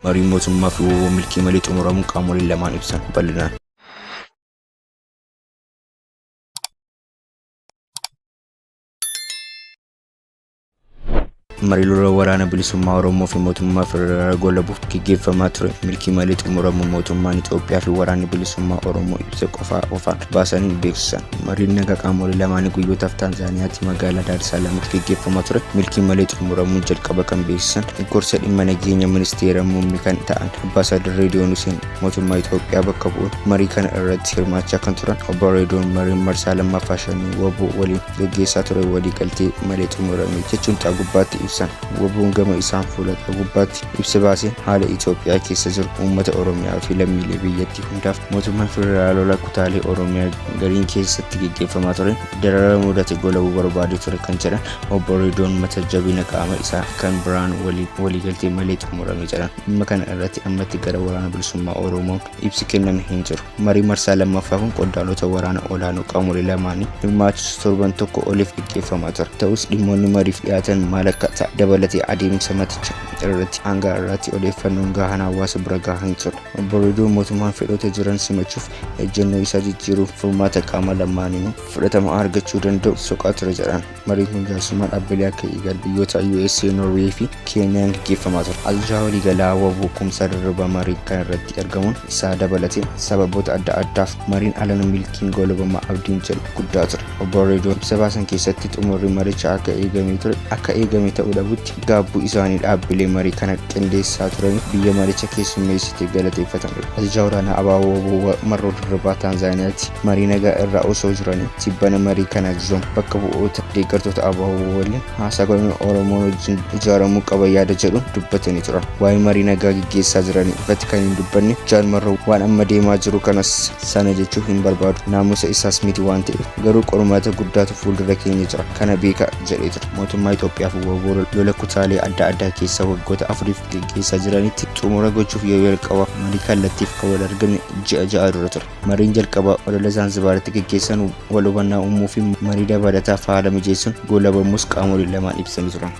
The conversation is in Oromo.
Mariin mootummaa fi wbo milkii malee xumuramuu qaamoleen lamaan ibsan. Bal'inaan. Marii lola waraana bilisummaa Oromoo fi mootummaa federaalaa goolabuuf geggeeffamaa ture milkii malee xumuramuu mootummaan Itoophiyaa fi waraanni bilisummaa Oromoo ibsa qofaa qofaan baasaniin beeksisan. Mariin nagaa qaamolee lamaanii guyyootaaf Taanzaaniyaatti magaalaa Daar Salaamitti geggeeffamaa ture milkii malee xumuramuu jalqaba kan beeksisan gorsa dhimma nageenya ministeera muummee kan ta'an Ambaasaadar Reediyoon Huseen mootummaa Itoophiyaa bakka bu'uun marii kana irratti hirmaachaa kan turan Obbo Reediyoon mariin marsaa lammaffaa shanii wbo waliin geggeessaa ture walii galtee malee xumurame jechuun xaa gubbaatti ibsan. WBOn gama isaan fuula xaa gubbaatti ibsa baaseen haala Itoophiyaa keessa jiru uummata Oromiyaa fi lammiilee biyyattii hundaaf mootummaan federaalaa lola kutaalee Oromiyaa gariin keessatti geggeeffamaa tureen darara mudate golabuu barbaadee ture kan jedhan Obbo Reediyoon mata jabina qaama isaa kan biraan waliigaltee malee xumurame jedhan. Dhimma kana irratti ammatti gara Waraana Bilisummaa Oromoon ibsi kenname hin jiru. Marii marsaa lammaffaa kun qondaalota waraana olaanoo qaamolee lamaanii hirmaachisu torban tokko oliif geggeeffamaa ture. Ta'us dhimmoonni mariif dhiyaatan maal akka ta'a dabalatee adeemsa maticha irratti hanga har'aatti odeeffannoon gahaan hawaasa bira gahaa hin turre. Obbo Reediyoon mootummaan fedhoota jiran simachuuf ejjennoo isaa jijjiiruun furmaata qaama lamaaniinuu fudhatama argachuu danda'u soqaa ture jedhan. Mariin kun jaarsummaa dhaabbilee akka IGAD, biyyoota USA, Noorweey fi Keeniyaan gaggeeffamaa ture. Ajajaa waliigalaa wbo Kumsaa Dirribaa marii kana irratti argamuun isaa dabalatee sababoota adda addaaf mariin alana milkiin goolabama abdiin jedhu guddaa ture. Obbo Reediyoon ibsa baasan keessatti xumurri marichaa akka eegamee ture akka eegame ta'uu dhabuutti gaabbuu isaanii dhaabbilee marii kana qindeessaa turaniif biyya maricha keessummeessite galateeffataniiru. Ajajaa olaanaa ABO-wbo Marroo Dirribaa Taanzaaniyaatti marii nagaa irraa osoo jiranii tibbana marii kana jiran bakka bu'oota deeggartoota ABO waliin haasaa godhaniin Oromoon wajjin ijaaramuu qaba yaada jedhu dubbatanii turan. Waa'ee marii nagaa geggeessaa jiranii ifatti kan hin dubbanne Jaal Marroo waan amma deemaa jiru kanas sana jechuu hin barbaadu naamusa isaas miti waan ta'eef garuu qormaata guddaatu fuuldura keenya jira kana beekaa jedhee ture. Mootummaa Itoophiyaa fi wbo lola kutaalee adda addaa keessa waggoota afuriif geggeessaa jiranitti xumura gochuuf yeroo jalqabaaf marii kallattiif kan wal argame ji'a 6 dura ture. Mariin jalqabaa olola Zaanzibaaritti geggeessan wal hubannaa uumuu fi marii dabalataaf haala mijeessuun goolabamuus qaamoleen lamaan ibsanii turan.